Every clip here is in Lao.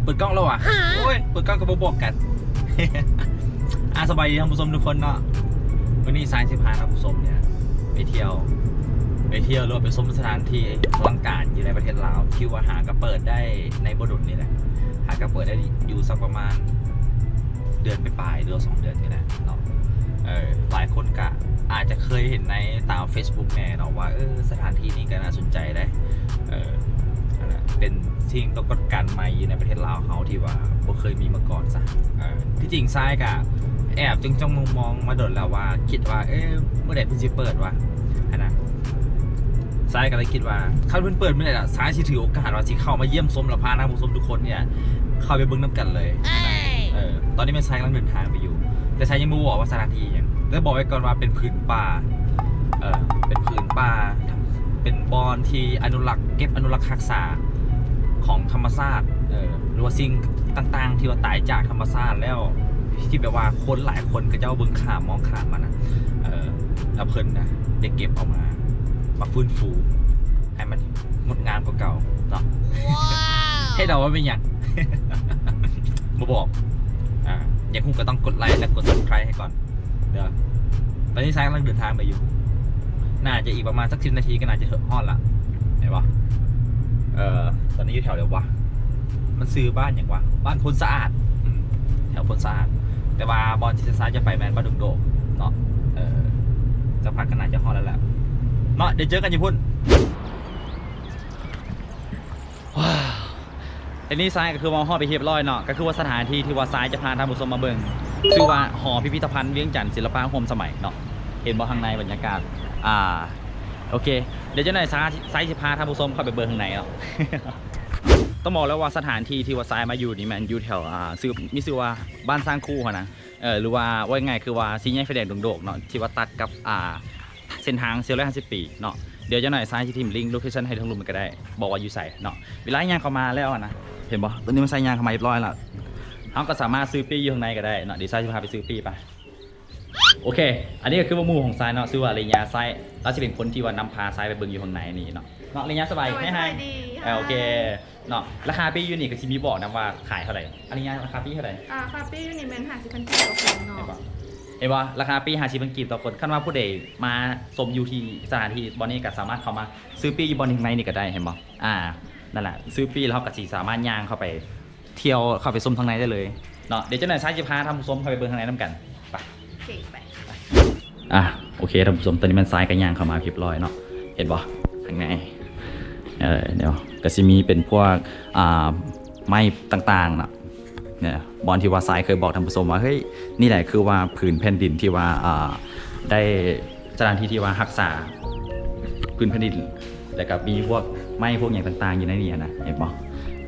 ເປີດກ້ອງແລ້ວຫວາ? ໂອ້ຍ ເປີດກ້ອງກໍບໍ່ບອກກັນ. ອ່າ ສະບາຍດີທ່ານຜູ້ຊົມທຸກຄົນເນາະ. ມື້ນີ້ຊາຍຊິພາທ່ານຜູ້ຊົມເນຍໄປທ່ຽວ ໄປທ່ຽວ ຫຼືວ່າໄປຊົມສະຖານທີ່ອະລັງການຢູ່ໃນປະເທດລາວ ທີ່ວ່າຫາກໍເປີດໄດ້ໃນບໍ່ດົນນີ້ແຫຼະ. ຫາກໍເປີດໄດ້ຢູ່ສັກປະມານເດືອນປາຍໆ ຫຼືວ່າສອງເດືອນນີ້ແຫຼະເນາະ. ເອີ ຫຼາຍຄົນກໍອາດຈະເຄີຍເຫັນໃນຕາມເຟສບຸກແດ່ເນາະ ວ່າ ເອີ ສະຖານທີ່ນີ້ກໍໜ້າສົນໃຈເດ້. ເອີ ນັ້ນແຫຼະ ເປັນສິ່ງປາກົດການໃໝ່ຢູ່ໃນປະເທດລາວເຮົາທີ່ວ່າບໍ່ເຄີຍມີມາກ່ອນຊະ. ເອີ ທີ່ຈິງຊາຍກະແອບຈ້ອງໆມອງໆມາດົນແລ້ວວ່າ ຄິດວ່າ ເອີ ເມື່ອໃດເພິ່ນຊິເປີດວະ ຫັ້ນນະ. ຊາຍກໍເລີຍຄິດວ່າ ຄັນເພິ່ນເປີດມື້ໃດລະ ຊາຍຊິຖືໂອກາດວ່າຊິເຂົ້າມາຢ້ຽມຊົມ ແລ້ວພາທ່ານຜູ້ຊົມທຸກຄົນເນຍເຂົ້າໄປເບິ່ງນຳກັນເລີຍ. ເອີ ຕອນນີ້ແມ່ນຊາຍກຳລັງເດີນທາງໄປຢູ່ ແຕ່ຊາຍຍັງບໍ່ບອກວ່າສະຖານທີ່ຫຍັງ ແຕ່ບອກໄວ້ກ່ອນວ່າເປັນຜືນປ່າ ເອີ ເປັນຜືນປ່າ ເປັນບ່ອນທີ່ອະນຸລັກ ເກັບອະນຸລັກຮັກສາຂອງທຳມະຊາດ ເອີ ຫຼືວ່າສິ່ງຕ່າງໆທີ່ວ່າຕາຍຈາກທຳມະຊາດແລ້ວ ທີ່ແບບວ່າຄົນຫຼາຍຄົນເຂົາເຈົ້າເບິ່ງຂ້າມ ມອງຂ້າມມັນນະ. ເອີ ແລ້ວເພິ່ນນະໄດ້ເກັບເອົາມາ ມາຟື້ນຟູໃຫ້ມັນ ງົດງາມກວ່າເກົ່າເນາະ. ໃຫ້ເດົາວ່າເປັນຫຍັງ? ບໍ່ບອກ. ອ່າ ຢາກຮູ້ກໍຕ້ອງກົດໄລ ແລະ ກົດ Subscribe ໃຫ້ກ່ອນເດີ. ຕອນນີ້ຊາຍກຳລັງເດີນທາງໄປຢູ່ ໜ້າຈະອີກປະມານສັກສິບນາທີກໍໜ້າຈະຮອດລະ ເຫັນບໍ່? ເອີ ຕອນນີ້ຢູ່ແຖວໃດວະ? ມັນຊື່ບ້ານຫຍັງວະ? ບ້ານໂພນສະອາດ ອືມ ແຖວໂພນສະອາດ ແຕ່ວ່າບ່ອນທີ່ຊາຍຈະໄປແມ່ນບ້ານດົງໂດກເນາະ. ເອີ ສັກພັກກໍໜ້າຈະຮອດແລ້ວແຫຼະເນາະ ດຽວເຈີກັນຢູ່ພຸ້ນ. ວ້າວ ອັນນີ້ຊາຍກໍຄືວ່າຮອດໄປຮຽບຮ້ອຍເນາະ ກໍຄືວ່າສະຖານທີ່ທີ່ວ່າຊາຍຈະພາທ່ານຜູ້ຊົມມາເບິ່ງ ຊື່ວ່າຫໍພິພິທະພັນວຽງຈັນສິລະປະຮ່ວມສະໄໝເນາະ. ເຫັນບໍ່ ຂ້າງໃນບັນຍາກາດ? ອ່າ ໂອເຄ ດຽວຈັກໜ້ອຍຊາຍ ຊາຍຊິພາທ່ານຜູ້ຊົມເຂົ້າໄປເບິ່ງຂ້າງໃນເນາະ. ຕ້ອງບອກເລີຍວ່າສະຖານທີ່ທີ່ວ່າຊາຍມາຢູ່ນີ້ແມ່ນຢູ່ແຖວ ອ່າ ຊື່ ມີຊື່ວ່າບ້ານຊ້າງຄູຫັ້ນນະ. ເອີ ຫຼືວ່າເວົ້າງ່າຍໆຄືວ່າສີ່ແຍກໄຟແດງດົງໂດກເນາະ ທີ່ວ່າຕັດກັບ ອ່າ ເສັ້ນທາງສີ່ຮ້ອຍຫ້າສິບປີເນາະ. ດຽວຈັກໜ້ອຍຊາຍຊິຖິ້ມລິ້ງໂລເຄຊັນໃຫ້ທາງລຸ່ມກໍໄດ້ ບອກວ່າຢູ່ໃສເນາະ. ເວລາຍ່າງເຂົ້າມາແລ້ວນະ ເຫັນບໍ່ ຕອນນີ້ມັນໃສ່ຍ່າງເຂົ້າມາຮຽບຮ້ອຍແລ້ວ ເຮົາກໍສາມາດຊື້ປີ້ຢູ່ຂ້າງໃນກໍໄດ້ເນາະ. ດຽວຊາຍຊິພາໄປຊື້ປີ້ໄປ. ໂອເຄ ອັນນີ້ກໍຄືວ່າໝູ່ຂອງຊາຍເນາະ ຊື່ວ່າເລຍາ ຊາຍ ລາວຊິເປັນຄົນທີ່ວ່ານຳພາຊາຍໄປເບິ່ງຢູ່ຂ້າງໃນນີ້ເນາະ. ເນາະ ເລຍາ ສະບາຍດີ. ເອີ ໂອເຄເນາະ. ລາຄາປີ້ຢູ່ນີ້ກໍຊິມີບອກນຳວ່າຂາຍເທົ່າໃດ. ອາລິຍາ ລາຄາປີ້ເທົ່າໃດ? ອ່າ ຄ່າປີ້ຢູ່ນີ້ແມ່ນຫ້າສິບພັນກີບຕໍ່ຄົນເນາະ. ເຫັນບໍ່? ເຫັນບໍ່? ລາຄາປີ້ຫ້າສິບພັນກີບຕໍ່ຄົນ. ຄັນວ່າຜູ້ໃດມາຊົມຢູ່ທີ່ສະຖານທີ່ບ່ອນນີ້ ກໍສາມາດເຂົ້າມາຊື້ປີ້ຢູ່ບ່ອນຂ້າງໃນນີ້ກໍໄດ້ ເຫັນບໍ່? ອ່າ ນັ້ນແຫຼະ ຊື້ປີ້ແລ້ວເຮົາກໍຊິສາມາດຍ່າງເຂົ້າໄປທ່ຽວ ເຂົ້າໄປຊົມທາງໃນໄດ້ເລີຍເນາະ. ດຽວຈັກໜ້ອຍຊາຍຊິພາທ່ານຜູ້ຊົມເຂົ້າໄປເບິ່ງທາງໃນນຳກັນ. ໄປ. ໂອເຄ ໄປ. ອ່ະ ໂອເຄທ່ານຜູ້ຊົມ ຕອນນີ້ແມ່ນຊາຍກໍຍ່າງເຂົ້າມາຮຽບຮ້ອຍເນາະ. ເຫັນບໍ່ ຂ້າງໃນ? ເອີ ດຽວກໍຊິມີເປັນພວກ ອ່າ ໄມ້ຕ່າງໆເນາະ ເນຍ ບ່ອນທີ່ວ່າຊາຍເຄີຍບອກທ່ານຜູ້ຊົມວ່າ ເຮີ້ຍ ນີ້ແຫຼະຄືວ່າຜືນແຜ່ນດິນທີ່ວ່າ ອ່າ ໄດ້ ສະຖານທີ່ທີ່ວ່າຮັກສາພື້ນແຜ່ນດິນ ແລ້ວກໍມີພວກໄມ້ພວກຫຍັງຕ່າງໆຢູ່ໃນນີ້ນະ ເຫັນບໍ່?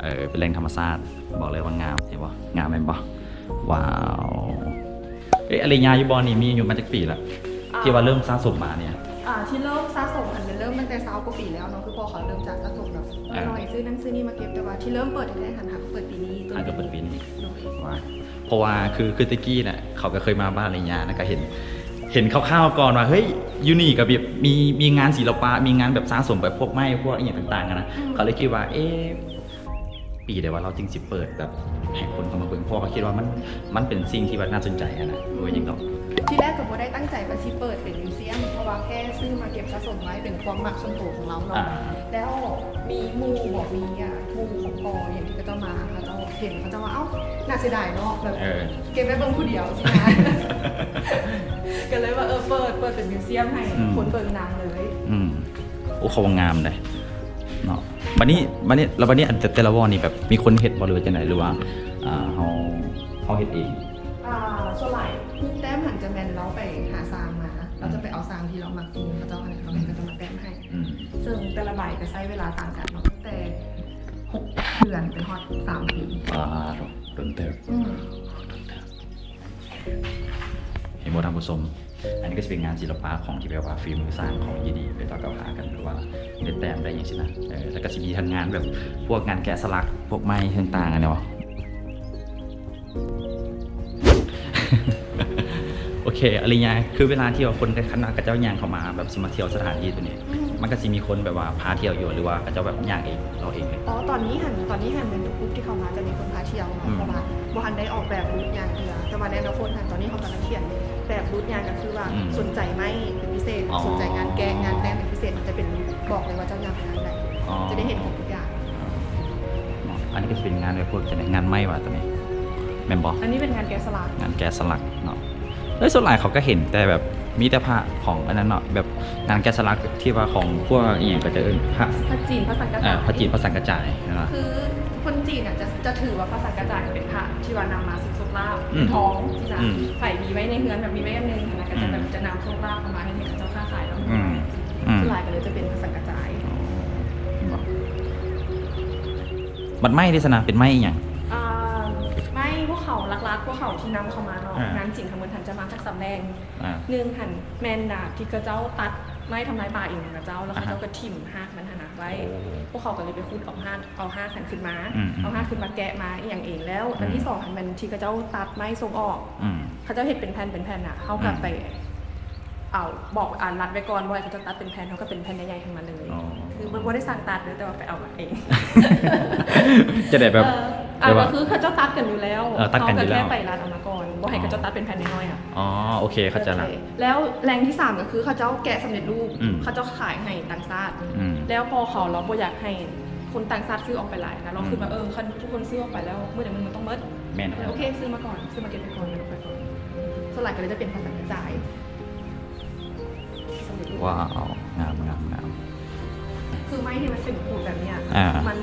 ເອີ ເປັນແຫຼ່ງທຳມະຊາດ ບອກເລີຍວ່າງາມ ເຫັນບໍ່? ງາມແມ່ນບໍ່? ວ້າວ. ເອີ ອາລິຍາ ຢູ່ບ່ອນນີ້ມີອາຍຸມາຈັກປີລະ? ອ່າ ທີ່ວ່າເລີ່ມສະສົມມານີ້? ອ່າ ທີ່ເລີ່ມສະສົມຫັ້ນແມ່ນເລີ່ມຕັ້ງແຕ່ຊາວກວ່າປີແລ້ວເນາະ ຄືພໍ່ເຂົາເລີ່ມຈາກສະສົມແບບ ເອີ ນ້ອຍໆ ຊື້ນັ້ນຊື້ນີ້ມາເກັບ ແຕ່ວ່າທີ່ເລີ່ມເປີດແທ້ໆຫັ້ນຫາກໍເປີດປີນີ້. ຫາກໍເປີດປີນີ້. ໂດຍ. ວ່າ ເພາະວ່າຄື ຄືແຕ່ກີ້ນະ ເຂົາກໍເຄີຍມາບ້ານອາລິຍານະ ກໍເຫັນ ເຫັນຄ່າວໆກ່ອນວ່າ ເຮີ້ຍ ຢູ່ນີ້ກໍແບບມີ ມີງານສິລະປະ ມີງານແບບສະສົມແບບພວກໄມ້ພວກອີ່ຫຍັງຕ່າງໆຫັ້ນນະ. ອືມ. ເຂົາເລີຍຄິດວ່າ ເອ ປີໃດວ່າລາວຈຶ່ງຊິເປີດແບບໃຫ້ຄົນເຂົ້າມາເບິ່ງ ເພາະວ່າເຂົາຄິດວ່າມັນ ມັນເປັນສິ່ງທີ່ວ່າໜ້າສົນໃຈຫັ້ນນະ. ໂດຍຫຍັງດອກ ທີແລກກໍບໍ່ໄດ້ຕັ້ງໃຈວ່າຊິເປີດເປັນມິວຊຽມ ເພາະວ່າແຄ່ຊື້ມາເກັບສະສົມໄວ້ເປັນຄວາມມັກສ່ວນຕົວຂອງລາວເນາະ. ອ່າ ແລ້ວມີໝູ່ ບອກມີ ອ່າ ໝູ່ຂອງພໍ່ຫຍັງທີ່ເຂົາເຈົ້າມາ ເຂົາເຈົ້າເຫັນ ເຂົາເຈົ້າວ່າ ເອົ້າ ໜ້າເສຍດາຍເນາະ ແບບ ເອີ ເກັບໄວ້ເບິ່ງຜູ້ດຽວຊີ້ນະ ກໍເລີຍວ່າ ເອີ ເປີດ ເປີດເປັນມິວຊຽມໃຫ້ ອືມ ຄົນເບິ່ງນຳເລີຍ. ອືມ. ໂອ້ ເຂົາວ່າງາມເດ້ເນາະ. ບັດນີ້ ບັດນີ້ ແລ້ວບັດນີ້ ອັນແຕ່ ແຕ່ລະບ່ອນນີ້ແບບມີຄົນເຮັດບໍ່ ຫຼືວ່າຈັ່ງໃດ ຫຼືວ່າ ອ່າ ເຮົາ ເຮົາເຮັດເອງ? ອ່າ ສ່ວນຫຼາຍຮູບແຕ້ມຫັ້ນຈະແມ່ນລາວໄປຫາຊ່າງມາ ລາວຈະໄປເອົາຊ່າງທີ່ລາວມັກ ທີ່ເຂົາເຈົ້າ ອັນນັ້ນ ເຂົາເຈົ້າກໍຈະມາແຕ້ມໃຫ້. ອືມ. ເຊິ່ງແຕ່ລະໃບກໍໃຊ້ເວລາຕ່າງກັນເນາະ ຕັ້ງແຕ່ຫົກເດືອນໄປຮອດສາມປີ. ວ້າວ ດົນເຕີບ. ອືມ. ດົນເຕີບ. ເຫັນບໍ່ທ່ານຜູ້ຊົມ? ອັນນີ້ກໍຈະເປັນງານສິລະປະຂອງທີ່ແບບວ່າຝີມືຊ່າງຂອງທີ່ດີໄປຕໍ່ກັບຫາກັນ ຫຼືວ່າໄດ້ແຕ້ມໄດ້ຫຍັງຊີ້ນະ. ເອີ ແລ້ວກໍຊິມີທັງງານແບບພວກງານແກະສະຫຼັກ ພວກໄມ້ຕ່າງໆ ຫັ້ນເນາະ. ໂອເຄ ອາລິຍາ ຄືເວລາທີ່ວ່າຄົນ ຄະນະເຂົາເຈົ້າຍ່າງເຂົ້າມາແບບຊິມາທ່ຽວສະຖານທີ່ຕົວນີ້ ອືມ ມັນກໍຊິມີຄົນແບບວ່າພາທ່ຽວຢູ່ ຫຼືວ່າເຂົາເຈົ້າແບບຍ່າງເອງ ເລາະເອງເລີຍ? ອໍ ຕອນນີ້ຫັ້ນ ຕອນນີ້ຫັ້ນແມ່ນທຸກກຸ່ມທີ່ເຂົ້າມາຈະມີຄົນພາທ່ຽວເນາະ ອືມ ເພາະວ່າບໍ່ທັນໄດ້ອອກແບບຮູດຍ່າງເທື່ອ ແຕ່ວ່າໃນອະນາຄົດຫັ້ນ ຕອນນີ້ເຮົາກຳລັງຂຽນແບບຮູດຍ່າງ ກໍຄືວ່າ ອືມ ສົນໃຈໄມ້ເປັນພິເສດ ອໍ ສົນໃຈງານແກະ ງານແຕ້ມເປັນພິເສດ ມັນຈະເປັນ ບອກເລີຍວ່າເຈົ້າຍ່າງໄປທາງໃດ ອໍ ຈະໄດ້ເຫັນຄົບທຸກຢ່າງ. ອໍ ອັນນີ້ກໍຊິເປັນງານແບບພວກຈັ່ງໃດ ງານໄມ້ຫວາ ຕົວນີ້ແມ່ນບໍ່? ອັນນີ້ເປັນງານແກະສະຫຼັກ ງານແກະສະຫຼັກເນາະ. ໂດຍສ່ວນຫຼາຍເຂົາກໍເຫັນແຕ່ແບບ ມີແຕ່ພະຂອງອັນນັ້ນເນາະ ແບບງານແກະສະຫຼັກທີ່ວ່າຂອງພວກອີ່ຫຍັງ ເຂົາເຈົ້າເອີ້ນພະ ພະຈີນ ພະສັງກະຈາຍ ເອີ ພະຈີນ ພະສັງກະຈາຍ ແມ່ນບໍ່? ຄືຄົນຈີນນະ ຈະ ຈະຖືວ່າພະສັງກະຈາຍເປັນພະທີ່ວ່ານຳມາເຊິ່ງໂຊກລາບ ອືມ ເປັນທອງຊີ້ນະ ອືມ ໃຜມີໄວ້ໃນເຮືອນ ແບບມີໄວ້ອັນໜຶ່ງຫັ້ນນະ ກໍຈະແບບ ອືມ ຈະນຳໂຊກລາບເຂົ້າມາໃຫ້ເຂົາເຈົ້າຄ້າຂາຍນຳ ອືມ ອືມ ສ່ວນຫຼາຍກໍເລີຍຈະເປັນພະສັງກະຈາຍ. ອໍ ເຫັນບໍ່? ບັດໄມ້ເດຊະນະ ເປັນໄມ້ອີ່ຫຍັງ? ອ່າ ໄມ້ພວກເຂົາ ຫຼັກໆ ພວກເຂົາທີ່ນຳເຂົ້າມາເນາະ ອ່າ ງານສິນທັງໝົດຫັ້ນຈະມາຈາກສາມແຫຼ່ງ. ອ່າ ໜຶ່ງຫັ້ນແມ່ນດາບທີ່ເຂົາເຈົ້າຕັດໄມ້ທຳລາຍປ່າເອງນະເຈົ້າ ແລ້ວເຂົາເຈົ້າກໍຖິ້ມຮາກມັນຫັ້ນນະໄວ້ ໂອ້ ພວກເຂົາກໍເລີຍໄປຂຸດເອົາຮາກ ເອົາຮາກຫັ້ນຂຶ້ນມາ ອືມໆໆ ເອົາຮາກຂຶ້ນມາແກະມາອີ່ຫຍັງເອງ ແລ້ວ ອືມ ອັນທີສອງຫັ້ນແມ່ນທີ່ເຂົາເຈົ້າຕັດໄມ້ສົ່ງອອກ ອືມ ເຂົາເຈົ້າເຮັດເປັນແຜ່ນ ເປັນແຜ່ນນະ ເຮົາກໍ ອືມ ໄປ ເອົາ ບອກ ອາ ລັດໄວ້ກ່ອນ ບໍ່ໃຫ້ເຂົາເຈົ້າຕັດເປັນແຜ່ນ ເຮົາກໍເປັນແຜ່ນໃຫຍ່ໆ ໃຫ້ມາເລີຍ. ອໍ ຄືບໍ່ ບໍ່ໄດ້ສັ່ງຕັດເດີ ແຕ່ວ່າໄປເອົາມາເອງ. ຈະໄດ້ແບບ ເອີ ແບບວ່າ ກໍຄືເຂົາເຈົ້າຕັດກັນຢູ່ແລ້ວ ເອີ ຕັດກັນຢູ່ແລ້ວ ເຮົາກໍແຄ່ໄປລັດເອົາມາກ່ອນ ບໍ່ໃຫ້ເຂົາເຈົ້າຕັດເປັນແຜ່ນນ້ອຍໆ ອະ. ອໍ ໂອເຄ ເຂົ້າໃຈລະ. ແລ້ວແຫຼ່ງທີສາມກໍຄືເຂົາເຈົ້າແກະສຳເລັດຮູບ ອືມ ເຂົາເຈົ້າຂາຍໃຫ້ຕ່າງຊາດ ອືມ ແລ້ວພໍເຂົາ ລາວບໍ່ຢາກໃຫ້ຄົນຕ່າງຊາດຊື້ອອກໄປຫຼາຍນະ ລາວ ອືມ ຄິດວ່າ ເອີ ຄັນທຸກຄົນຊື້ອອກໄປແລ້ວ ມື້ໃດມັນ ມັນຕ້ອງໝົດ ແມ່ນ ໂອເຄ ຊື້ມາກ່ອນ ຊື້ມາເກັບໄວ້ກ່ອນ ເກັບໄວ້ກ່ອນ ສ່ວນຫຼາຍກໍເລີຍຈະເປັນພະສັງກະຈາຍ. ວ້າວ ງາມໆໆ ຄືໄມ້ທີ່ມັນເປັນຂູດແບບເນີ້ຍ ອ່າ ມັນ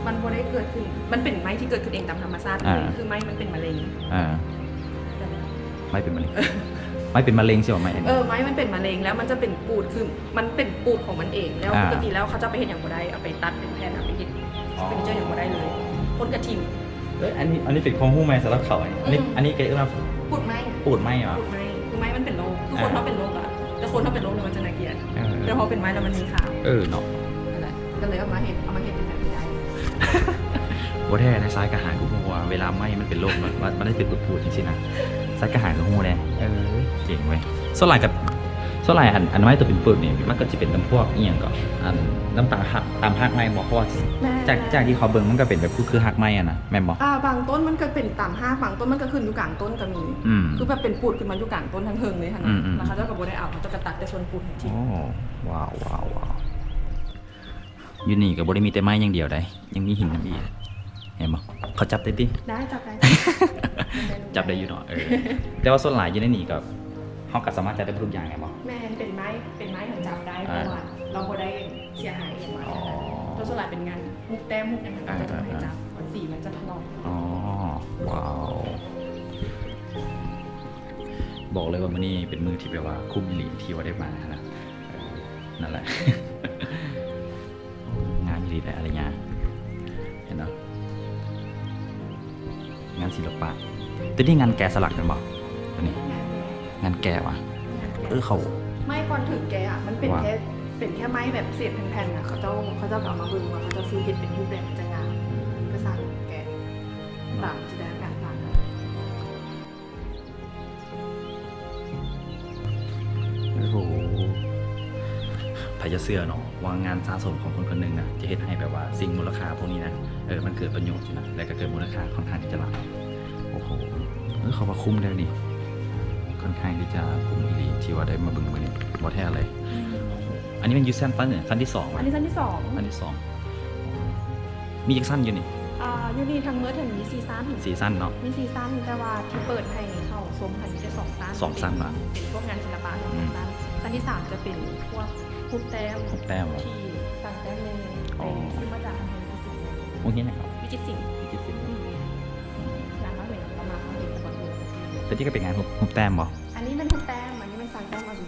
ມັນບໍ່ໄດ້ເກີດຂຶ້ນ ມັນເປັນໄມ້ທີ່ເກີດຂຶ້ນເອງຕາມທຳມະຊາດເລີຍ ອ່າ ຄືໄມ້ມັນເປັນມະເຮັງ ອ່າ ໄມ້ເປັນມະເຮັງ ໄມ້ເປັນມະເຮັງຊິວ່າໄມ້ອັນນີ້ ເອີ ໄມ້ມັນເປັນມະເຮັງ ແລ້ວມັນຈະເປັນຂູດ ຄືມັນເປັນຂູດຂອງມັນເອງ ແລ້ວ ອ່າ ປົກກະຕິແລ້ວເຂົາເຈົ້າໄປເຮັດຫຍັງບໍ່ໄດ້ ເອົາໄປຕັດເປັນແຜ່ນ ເອົາໄປເຮັດ ອໍ ເຟີນີເຈີຫຍັງບໍ່ໄດ້ເລີຍ ຄົນກະຖິ້ມ. ເອີ ອັນນີ້ ອັນນີ້ເປັນຄວາມຮູ້ໃໝ່ສຳລັບເຂົາ ອັນນີ້ ອືມ ອັນນີ້ກໍເອີ້ນວ່າ ຂູດໄມ້ ຂູດໄມ້ຫວາ? ຂູດໄມ້ ຄືໄມ້ມັນເປັນໂລກ ຄື ອ່າ ຄົນເຮົາເປັນໂລກອະ ແຕ່ຄົນເຮົາເປັນໂລກນີ້ມັນຈະໜ້າກຽດ ເອີ ແຕ່ພໍເປັນໄມ້ແລ້ວມັນມີຄ່າ ເອີ ເນາະ ນັ້ນແຫຼະ ກໍເລີຍເອົາມາເຮັດ ເອົາມາເຮັດເປັນແບບນີ້ໄດ້. ບໍ່ແທ້ໃນຊາຍກະຫາຍກໍຮູ້ວ່າເວລາໄມ້ມັນເປັນໂລກ ມັນ ມັນ ມັນໄດ້ເປັນຂູດໆ ຈັ່ງຊີ້ນະ ຊາຍກະຫາຍກໍຮູ້ແດ່ ເອີ ເກັ່ງເວີຍ. ສ່ວນຫຼາຍກໍ ສ່ວນຫຼາຍອັນ ອັນໄມ້ຕົວເປັນປຶກນີ້ ມັນກໍຊິເປັນຈຳພວກອີ່ຫຍັງກໍ ອັນ ນຳຕາມຮາກ ຕາມຮາກໄມ້ບໍ່? ເພາະວ່າ ແມ່ນ ຈາກ ຈາກທີ່ເຂົາເບິ່ງມັນກໍເປັນແບບຄືຮາກໄມ້ຫັ້ນນະ ແມ່ນບໍ່? ອ່າ ບາງຕົ້ນມັນກໍເປັນຕາມຮາກ ບາງຕົ້ນມັນກໍຂຶ້ນຢູ່ກາງຕົ້ນກໍມີ ອືມ ຄືແບບເປັນຂູດຂຶ້ນມາຢູ່ກາງຕົ້ນທາງເທິງເລີຍຫັ້ນນະ ອືມໆໆ ແລ້ວເຂົາເຈົ້າກໍບໍ່ໄດ້ເອົາ ເຂົາເຈົ້າກໍຕັດແຕ່ສ່ວນຂູດຖິ້ມ. ໂອ້ ວ້າວໆໆ ຢູ່ນີ້ກໍບໍ່ໄດ້ມີແຕ່ໄມ້ຢ່າງດຽວໃດ ຍັງມີຫີນນຳອີກ ເຫັນບໍ່? ເຂົາຈັບໄດ້ຕິ? ໄດ້ ຈັບໄດ້ ຈັບໄດ້ຢູ່ເນາະ ເອີ ແຕ່ວ່າສ່ວນຫຼາຍຢູ່ໃນນີ້ກໍ ເຮົາກໍສາມາດຈັບໄດ້ເບິດທຸກຢ່າງແມ່ນບໍ່? ແມ່ນ ເປັນໄມ້ ເປັນໄມ້ຫັ້ນຈັບໄດ້ ອ່າ ເພາະວ່າລາວບໍ່ໄດ້ເສຍຫາຍອີ່ຫຍັງຫຼາຍ. ອໍ ແຕ່ສ່ວນຫຼາຍເປັນງານຮູບແຕ້ມຮູບຫຍັງຫັ້ນ ອ່າ ເຂົາຈະບໍ່ໃຫ້ຈັບ ອ່າ ມັນສີມັນຈະຖະຫຼອກ. ອໍ ວ້າວ ບອກເລີຍວ່າມື້ນີ້ເປັນມື້ທີ່ແບບວ່າຄຸ້ມອີ່ຫຼີທີ່ວ່າໄດ້ມາຫັ້ນນະ ເອີ ນັ້ນແຫຼະ. ງາມອີ່ຫຼີແຫຼະອາລິຍາ ເຫັນເນາະ ງານສິລະປະ. ຕົວນີ້ງານແກະສະຫຼັກແມ່ນບໍ່? ຕົວນີ້ງານແກະຫວາ? ງານແກະ ເອີ ເຂົາ ໄມ້ກ່ອນຖືກແກະອະ ມັນເປັນ ວ່າ ແຄ່ ເປັນແຄ່ໄມ້ແບບເສດແຜ່ນໆນະ ເຂົາເຈົ້າ ເຂົາເຈົ້າກໍເອົາມາເບິ່ງວ່າເຂົາເຈົ້າຊິເຮັດເປັນຮູບແບບໃດ ຈະງາມ ກໍສ້າງແກະ ຕາມຈິນຕະນາການສ້າງ. ໂອ້ໂຫ ໃຜຈະເຊື່ອເນາະ ວ່າງານສະສົມຂອງຄົນຄົນໜຶ່ງນະ ຈະເຮັດໃຫ້ແບບວ່າສິ່ງມູນລະຄ່າພວກນີ້ນະ ເອີ ມັນເກີດປະໂຫຍດຢູ່ນະ ແລະກໍເກີດມູນລະຄ່າຄ່ອນຂ້າງທີ່ຈະຫຼາຍ. ໂອ້ໂຫ ເອີ ເຂົາວ່າຄຸ້ມເດ້ນີ້ ຄ່ອນຂ້າງທີ່ຈະຄຸ້ມອີ່ຫຼີ ທີ່ວ່າໄດ້ມາເບິ່ງມື້ນີ້ ບໍ່ແທ້ເລີຍ. ອືມ ໂອ້ໂຫ ອັນນີ້ແມ່ນຢູ່ຊັ້ນ ຊັ້ນເທົ່າໃດ? ຊັ້ນທີສອງຫວາ? ອັນນີ້ຊັ້ນທີສອງ ຊັ້ນທີສອງ. ມີຈັກຊັ້ນຢູ່ນີ້? ອ່າ ຢູ່ນີ້ທັງໝົດຫັ້ນມີສີ່ຊັ້ນ. ສີ່ຊັ້ນເນາະ? ມີສີ່ຊັ້ນ ແຕ່ວ່າທີ່ເປີດໃຫ້ເຂົ້າຊົມຫັ້ນມີແຕ່ສອງຊັ້ນ. ສອງຊັ້ນຫວາ? ເປັນ ເປັນພວກງານສິລະປະສອງຊັ້ນ. ອືມ ຊັ້ນທີສາມຈະເປັນພວກຮູບແຕ້ມ ຮູບແຕ້ມຫວາ? ທີ່ຕ່າງແຕ້ມແມ່ ອໍ ໄປຊື້ມາຈາກໂຮງຮຽນວິຈິດສິງ. ໂຮງຮຽນຫຍັງເກາະ? ວິຈິດສິງ. ວິຈິດສິງ. ອືມ ອືມ ແຕ່ນີ້ກໍເປັນງານຮູບ ຮູບແຕ້ມບໍ່? ອັນນີ້ແມ່ນຮູບແຕ້ມ ອັນນີ້ແມ່ນສ້າງແຕ້ມອາຊີ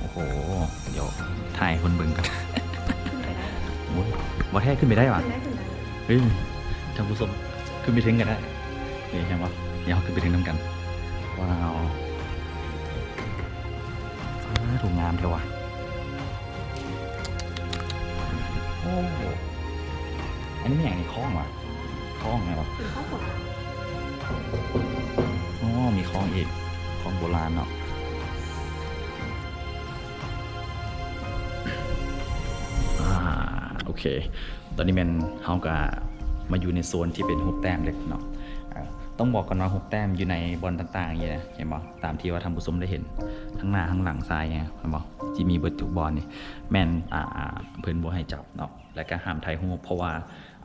ພ. ໂອ້ໂຫ ດຽວຖ່າຍໃຫ້ຄົນເບິ່ງກ່ອນ. ຂຶ້ນໄປໄດ້ ໂອ້ຍ ບໍ່ແທ້ ຂຶ້ນໄປໄດ້ຫວາ? ຂຶ້ນໄດ້ ຂຶ້ນໄດ້. ເຮີ້ຍ ທ່ານຜູ້ຊົມ ຂຶ້ນໄປເທິງກໍໄດ້. ນີ້ເຫັນບໍ່? ດຽວເຮົາຂຶ້ນໄປເທິງນຳກັນ. ວ້າວ ສາທຸ ງາມແທ້ຫວາ. ໂອ້ ອັນນີ້ແມ່ນຫຍັງນີ້? ຄ້ອງຫວາ? ຄ້ອງແມ່ນບໍ່? ເປັນຄ້ອງໂບລານ. ອໍ ມີຄ້ອງອີກ ຄ້ອງໂບລານເນາະ. ໂອເຄ ຕອນນີ້ແມ່ນເຮົາກະມາຢູ່ໃນໂຊນທີ່ເປັນຮູບແຕ້ມເລີຍເນາະ. ເອີ ຕ້ອງບອກກ່ອນວ່າຮູບແຕ້ມຢູ່ໃນບ່ອນຕ່າງໆນີ້ນະ ເຫັນບໍ່? ຕາມທີ່ວ່າທ່ານຜູ້ຊົມໄດ້ເຫັນ ທັງໜ້າທັງຫຼັງຊ້າຍເຫັນບໍ່? ທີ່ມີເບິດທຸກບ່ອນນີ້ ແມ່ນ ອ່າ ເພິ່ນບໍ່ໃຫ້ຈັບເນາະ ແລະກະຫ້າມຖ່າຍຮູບ ເພາະວ່າ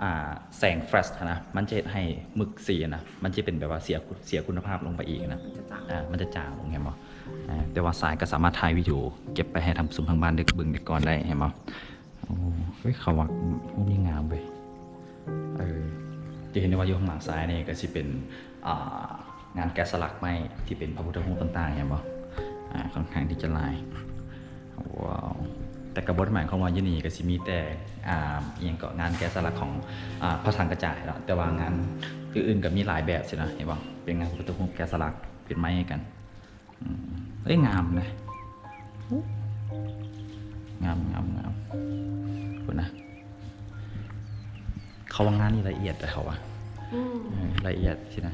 ອ່າ ແສງແຟລຊຫັ້ນນະ ມັນຈະເຮັດໃຫ້ໝຶກສີຫັ້ນນະ ມັນຈະເປັນແບບວ່າເສຍ ເສຍຄຸນນະພາບລົງໄປອີກນະ ມັນຈະຈາງ ອ່າ ມັນຈະຈາງລົງ ເຫັນບໍ່? ອ່າ ແຕ່ວ່າຊາຍກໍສາມາດຖ່າຍວິດີໂອເກັບໄປໃຫ້ທ່ານຜູ້ຊົມທາງບ້ານໄດ້ເບິ່ງໄດ້ກ່ອນໄດ້ ເຫັນບໍ່? ໂອ້ ເຮີ້ຍ ເຂົາວ່າຮູບນີ້ງາມເວີຍ. ເອີ ຈະເຫັນໄດ້ວ່າຢູ່ຂ້າງຫຼັງຊາຍນີ້ກໍຊິເປັນ ອ່າ ງານແກະສະຫຼັກໄມ້ທີ່ເປັນພະພຸດທະຮູບຕ່າງໆ ເຫັນບໍ່? ອ່າ ຂ້ອນຂ້າງທີ່ຈະຫຼາຍ ວ້າວ ແຕ່ກໍບໍ່ໄດ້ໝາຍຄວາມວ່າຢູ່ນີ້ກໍຊິມີແຕ່ ອ່າ ອີ່ຫຍັງເກາະ ງານແກະສະຫຼັກຂອງ ອ່າ ພະສັງກະຈາຍເນາະ ແຕ່ວ່າງານອື່ນໆກໍມີຫຼາຍແບບຊີ້ນະ ເຫັນບໍ່? ເປັນງານພະພຸດທະຮູບແກະສະຫຼັກເປັນໄມ້ໃຫ້ກັນ. ອືມ ເອີຍ ງາມເດ ງາມ ງາມ ງາມ ພຸ້ນນະ ເຂົາວ່າງານນີ້ລະອຽດເດ້ ເຂົາວ່າ ອືມ ເອີ ລະອຽດຊີ້ນະ.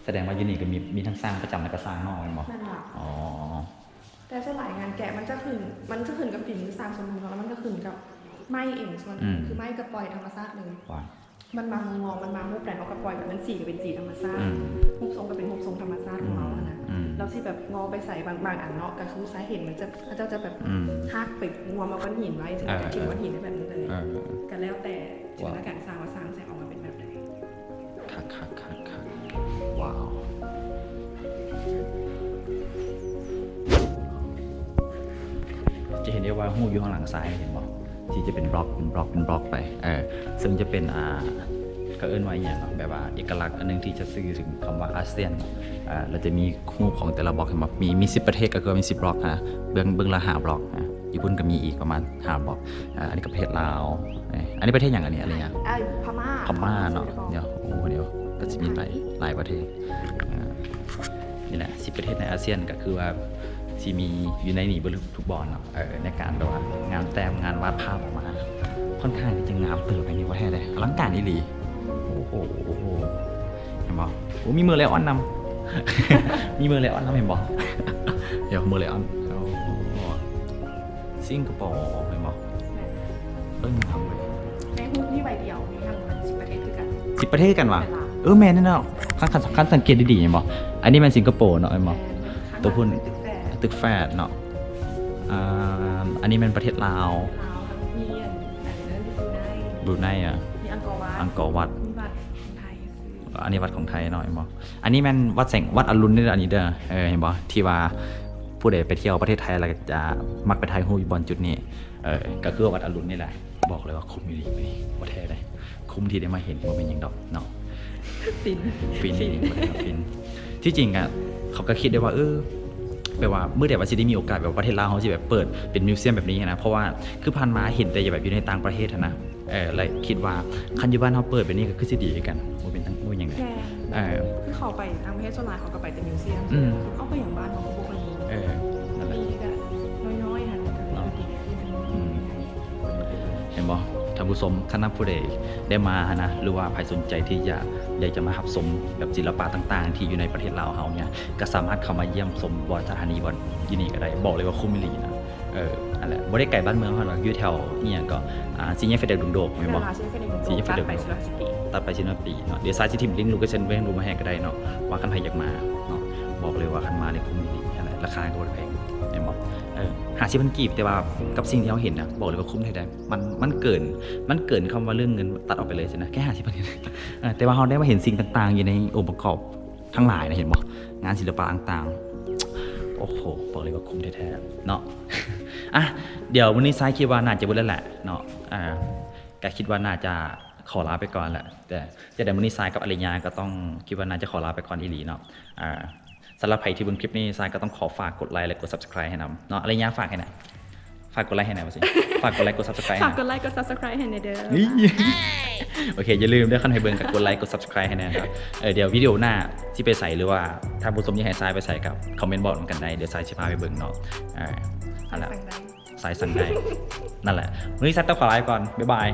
ສະແດງວ່າຢູ່ນີ້ກໍມີ ມີທັງຊ່າງປະຈຳ ແລະກໍຊ່າງນອກແມ່ນບໍ່? ແມ່ນລະ ອໍ ແຕ່ສ່ວນຫຼາຍງານແກະມັນຈະຂຶ້ນ ມັນຈະຂຶ້ນກັບຝີມືຊ່າງສ່ວນໜຶ່ງ ແລ້ວມັນກໍຂຶ້ນກັບໄມ້ເອງສ່ວນໜຶ່ງ ອືມ ຄືໄມ້ກໍປ່ອຍທຳມະຊາດເລີຍ ວ່າ ມັນມາງໍ ມັນມາຮູບໃດເຮົາກໍປ່ອຍ ແບບມັນສີກໍເປັນສີທຳມະຊາດ ອືມ ຮູບຊົງກໍເປັນຮູບຊົງທຳມະຊາດຂອງເຮົາຫັ້ນນະ ອືມ ແລ້ວຊິແບບງໍໄປໃສ ບາງ ບາງອັນເນາະ ກໍຄືສາເຫດມັນຈະ ເຂົາເຈົ້າຈະແບບ ອືມ ຮັກໄປງວມເອົາກ້ອນຫີນໄວ້ ເຊິ່ງ ເອີ ກໍຖິ້ມກ້ອນຫີນໄວ້ແບບນັ້ນເລີຍ ເອີ ກໍແລ້ວແຕ່ຈິນຕະນາການຊ່າງວ່າຊ່າງຊິອອກມາເປັນແບບໃດ. ຄັກໆໆໆ ວ້າວ ຈະເຫັນໄດ້ວ່າຮູບຢູ່ຂ້າງຫຼັງຊ້າຍ ເຫັນບໍ່? ທີ່ຈະເປັນບລັອກ ເປັນບລັອກ ເປັນບລັອກໄປ ເອີ ເຊິ່ງຈະເປັນ ອ່າ ເຂົາເອີ້ນວ່າອີ່ຫຍັງເນາະ ແບບວ່າເອກະລັກອັນໜຶ່ງທີ່ຈະສື່ເຖິງຄຳວ່າອາຊຽນເນາະ ເອີ ລະຈະມີຮູບຂອງແຕ່ລະບລັອກ ເຫັນບໍ່? ມີ ມີສິບປະເທດ ກໍຄືວ່າມີສິບບລັອກນະ ເບື້ອງ ເບື້ອງລະຫ້າບລັອກນະ ຍີ່ປຸ່ນກໍມີອີກປະມານຫ້າບລັອກ ອ່າ ອັນນີ້ກໍປະເທດລາວ ເອີ ອັນນີ້ປະເທດຫຍັງ? ອັນນີ້ ອັນນີ້ຫຍັງ? ເອີ ພະມ້າ ພະມ້າເນາະ ສິງກະໂປ ດຽວ ໂອ້ ດຽວ ກໍຊິມີຫຼາຍ ຫຼາຍປະເທດ ອ່າ ນີ້ແຫຼະ ສິບປະເທດໃນອາຊຽນ ກໍຄືວ່າຊິມີຢູ່ໃນນີ້ເບິດທຸກບ່ອນເນາະ ເອີ ໃນການແບບວ່າງານແຕ້ມ ງານວາດພາບອອກມາ ຂ້ອນຂ້າງທີ່ຈະງາມເຕີບ ອັນນີ້ບໍ່ແທ້ເດ້ ອະລັງການອີ່ຫຼີ ໂອ້ໂຫ ໂອ້ໂຫ ເຫັນບໍ່? ໂອ້ ມີເມີໄລອອນນຳ ມີເມີໄລອອນນຳ ເຫັນບໍ່? ດຽວ ເມີໄລອອນ ໂອ້ ສິງກະໂປ ເຫັນບໍ່? ແມ່ນ ເອີ ງາມເວີຍ ໃນຮູບນີ້ໃບດຽວມີທັງໝົດສິບປະເທດຄືກັນ ສິບປະເທດຄືກັນຫວາ? ເອີ ແມ່ນແນ່ເນາະ ຄັນ ຄັນ ຄັນສັງເກດດີໆ ເຫັນບໍ່? ອັນນີ້ແມ່ນສິງກະໂປເນາະ ເຫັນບໍ່? ແມ່ນ ໂຕພຸ້ນ ຕຶກແຟດ ຕຶກແຟດເນາະ ອ່າ ອັນນີ້ແມ່ນປະເທດລາວ ລາວ ມີອັນ ອັນນັ້ນ ບຣູໄນ ບຣູໄນ ອ່ະ ມີອັງກໍວັດ ອັງກໍວັດ ມີວັດຂອງໄທ ອັນນີ້ວັດຂອງໄທເນາະ ເຫັນບໍ່? ອັນນີ້ແມ່ນວັດແສງ ວັດອະລຸນເດີ ອັນນີ້ເດີ ເອີ ເຫັນບໍ່? ທີ່ວ່າຜູ້ໃດໄປທ່ຽວປະເທດໄທ ແລ້ວກໍຈະມັກໄປຖ່າຍຮູບຢູ່ບ່ອນຈຸດນີ້ ເອີ ກໍຄືວັດອະລຸນນີ້ແຫຼະ. ບອກເລີຍວ່າຄຸ້ມອີ່ຫຼີ ມື້ນີ້ບໍ່ແທ້ເດ້ ຄຸ້ມທີ່ໄດ້ມາເຫັນ ບໍ່ແມ່ນຫຍັງດອກເນາະ ຟິນ ຟິນ ຟິນ ຟິນ. ທີ່ຈິງອະ ເຂົາກໍຄິດໄດ້ວ່າ ເອີ ແບບວ່າມື້ໃດວ່າຊິໄດ້ມີໂອກາດ ແບບວ່າປະເທດລາວເຮົາຊິແບບເປີດເປັນມິວຊຽມແບບນີ້ຫັ້ນນະ ເພາະວ່າຄືຜ່ານມາເຫັນແຕ່ແບບຢູ່ໃນຕ່າງປະເທດຫັ້ນນະ ເອີ ແລ້ວຄິດວ່າຄັນຢູ່ບ້ານເຮົາເປີດແບບນີ້ກໍຄືຊິດີຄືກັນ ບໍ່ແມ່ນ ບໍ່ແມ່ນຫຍັງເດ້ ແມ່ນ ເອີ ຄືເຂົາໄປຕ່າງປະເທດ ສ່ວນຫຼາຍເຂົາກໍໄປແຕ່ມິວຊຽມ ອືມ ເອົາ ໄປຫຍັງ ບ້ານເຮົາກໍບໍ່ຄ່ອຍມີ ເອີ ນັ້ນແຫຼະ ມີກໍນ້ອຍໆຫັ້ນ ກໍຄື ເນາະ ດີຂຶ້ນ ອືມ ເຫັນບໍ່ ທ່ານຜູ້ຊົມ? ຄັນວ່າຜູ້ໃດໄດ້ມາຫັ້ນນະ ຫຼືວ່າໃຜສົນໃຈທີ່ຈະ ຢາກຈະມາຮັບຊົມແບບສິລະປະຕ່າງໆ ທີ່ຢູ່ໃນປະເທດລາວເຮົານີ້ ກໍສາມາດເຂົ້າມາຢ້ຽມຊົມບ່ອນສະຖານີບ່ອນຢູ່ນີ້ກໍໄດ້ ບອກເລີຍວ່າຄຸ້ມອີ່ຫຼີນະ. ເອີ ຫັ້ນແຫຼະ ບໍ່ໄດ້ໄກບ້ານເມືອງເຮົາດອກ ຢູ່ແຖວອີ່ຫຍັງເກາະ ອ່າ ສີ່ແຍກໄຟແດງດົງໂດກ ແມ່ນບໍ່? ສີ່ແຍກໄຟແດງດົງໂດກ ຕັດໄປສີລາວະສິຕີ ຕັດໄປສີລາວະສິຕີເນາະ. ດຽວຊາຍຊິຖິ້ມລິ້ງໂລເຄຊັນເບື້ອງລຸ່ມມາໃຫ້ກໍໄດ້ເນາະ ວ່າຄັນໃຜຢາກມາເນາະ ບອກເລີຍວ່າຄັນມານີ້ຄຸ້ມອີ່ຫຼີ ຫັ້ນແຫຼະ ລາຄາກໍບໍ່ໄດ້ແພງ ແມ່ນບໍ່? ເອີ ຫ້າສິບພັນກີບ ແຕ່ວ່າກັບສິ່ງທີ່ເຮົາເຫັນນະ ບອກເລີຍວ່າຄຸ້ມແທ້ໆ ມັນ ມັນເກີນ ມັນເກີນຄຳວ່າເລື່ອງເງິນຕັດອອກໄປເລີຍຊີ້ນະ ແຄ່ຫ້າສິບພັນກີບ ເອີ ແຕ່ວ່າເຮົາໄດ້ມາເຫັນສິ່ງຕ່າງໆ ຢູ່ໃນອົງປະກອບ ທັງຫຼາຍນະ ເຫັນບໍ່? ງານສິລະປະຕ່າງໆ ໂອ້ໂຫ ບອກເລີຍວ່າຄຸ້ມແທ້ໆເນາະ. ອ່ະ ດຽວມື້ນີ້ຊາຍຄິດວ່າໜ້າຈະເບິດແລ້ວແຫຼະເນາະ ອ່າ ກະຄິດວ່າໜ້າຈະຂໍລາໄປກ່ອນແຫຼະ ແຕ່ ແຕ່ດຽວມື້ນີ້ຊາຍກັບອາລິຍາກໍຕ້ອງ ຄິດວ່າໜ້າຈະຂໍລາໄປກ່ອນອີ່ຫຼີເນາະ. ອ່າ ສຳລັບໃຜທີ່ເບິ່ງຄລິບນີ້ ຊາຍກໍຕ້ອງຂໍຝາກກົດໄລ ແລະ ກົດ Subscribe ໃຫ້ນຳເນາະ ອາລິຍາ ຝາກໃຫ້ແດ່. ຝາກກົດໄລໃຫ້ແດ່ວ່າຊີ້ ຝາກກົດໄລ ກົດ Subscribe ໃຫ້ ຝາກກົດໄລ ກົດ Subscribe ໃຫ້ແດ່ເດີ. ໂອເຄ ຢ່າລືມເດີ ຄັນໃຫ້ເບິ່ງກໍກົດໄລ ກົດ Subscribe ໃຫ້ແດ່ເນາະ. ເອີ ດຽວວິດີໂອໜ້າຊິໄປໃສ ຫຼືວ່າທ່ານຜູ້ຊົມຢາກໃຫ້ຊາຍໄປໃສ ກໍຄອມເມັນບອກນຳກັນໄດ້ ດຽວຊາຍຊິພາໄປເບິ່ງເນາະ. ເອີ ຫັ້ນແຫຼະ ຊາຍສັ່ງໄດ້ ຊາຍສັ່ງໄດ້ ນັ້ນແຫຼະ ມື້ນີ້ຊາຍຕ້ອງຂໍລາໄປກ່ອນ ບາຍບາຍ.